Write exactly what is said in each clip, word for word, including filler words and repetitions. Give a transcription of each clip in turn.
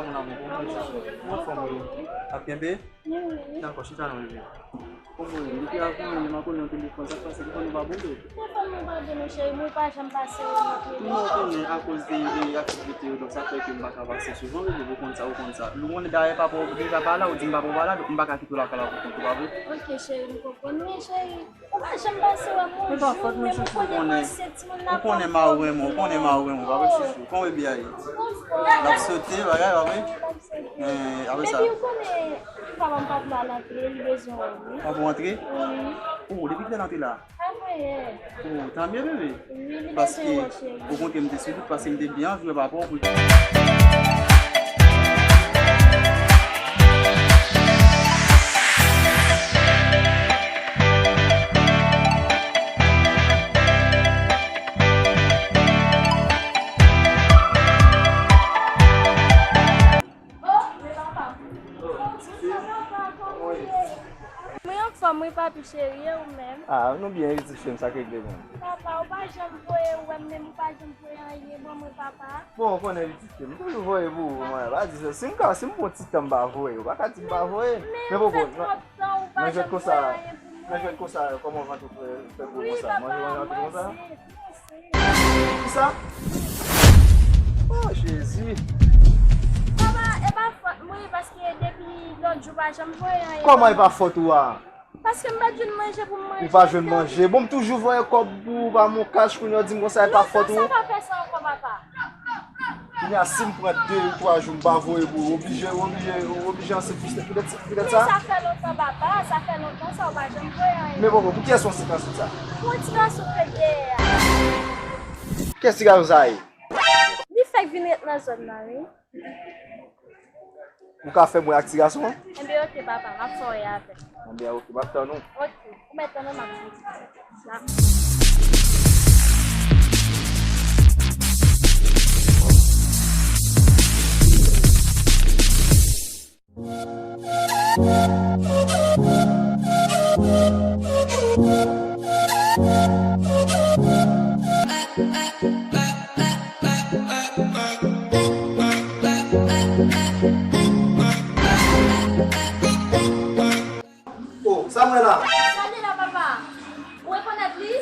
Mon amour, kòman w ye? Ou anfòm, wi. Ap kenbe? Wi, wi. Dakò, chita non, bebe. Kòman w ye? Depi avan, m ap konnen w telefòn, sa k pase? Telefòn ou pa bon, bebe? Telefòn mwen pa bon, non, cheri, mwen pa janm pase, non, telefòn. Mwen konnen akoz de, de aktivite yo, donk sa fè ke m pa ka pase souvan, bebe, ou konn sa, ou konn sa. Ou konnen dayè papa w deja pa la, ou di m papa w pa la, donk m pa ka kite w lakay la pou kont ou, pa vre? Ok, cheri, m konprann. Men, cheri, ou pa janm pase wè m yon jou, men m konnen kòman se timoun nan. Ou konnen mari w renmen w, ou konnen mari w renmen w, pa vre, chouchou? Kòman bebe a ye? L ap sote, bagay, pa vre? Eh, apre sa. Epi ou konnen papa m pa vle al antre, li bezwen wè m, wi. Papa w antre? Wi. Oh, depi kilè l antre la? Avan yè. Oh, tan byen, bebe. Wi, li bezwen wè w, cheri. Paske, okontrè, m te sou dout, paske m te byen anvi wè papa w pou l. Oh, men papa m. Kòman w ye? Mwen anfòm, wi, papi cheri, e ou menm? Ah, nou byen, wi, ti fi m, sa k regle menm? Papa, ou pa janm voye wè m, menm ou pa janm voye anyen ban mwen, papa. Bon, ou konnen, wi, ti fi m, m toujou voye pou ou, mwen, pa di sa. Si m ka, si m pran ti tan m pa voye, ou pa ka di m pa voye. Men poko, non, men jwèt konsa, men jwèt konsa, kòman vant ou fè, fè gwo konsa? Manje, manje vant ou konsa? Kisa? Oh, Jezi. Papa, e pa fòt mwen, paske depi lòt jou pa janm voye anyen. Kòman e pa fòt ou a? Paske m pa t jwenn manje pou m manje. Ou pa jwenn manje? Bon, m toujou voye kòb pou ou pa mon kach, kounye a w di m konsa e pa fòt ou. Non, sa pa fè sa ankò, papa. Kounye a, si m pran de ou twa jou m pa voye pou ou, oblije, oblije, oblije anse frustre poutèt, poutèt sa? Men sa fè lontan, papa, sa fè lontan sa, ou pa janm voye anyen. Men poko, pou kiyès ou anse frustre sa? Pou ti gason k ret dèyè a. Kiyès ti gason sa ye? Li fèk vin ret nan zòn nan, wi. Ou ka fè m wè ak ti gason an? Enben, ok, papa, m ap fè w wè avè l. Enben, ok, m ap tann ou. Ok, ou mèt tann ou, m ap vini. Dakò. Oh, sa mwen la? Sa li la, papa? Ou rekonèt li?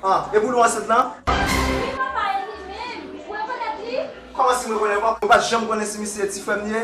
Ah, e pou nou ansent lan? Wi, papa, e li menm. Ou rekonèt li? Kòman si mwen rekonèt? Ou pa, ou pa janm konnen si misye ti frè m li ye?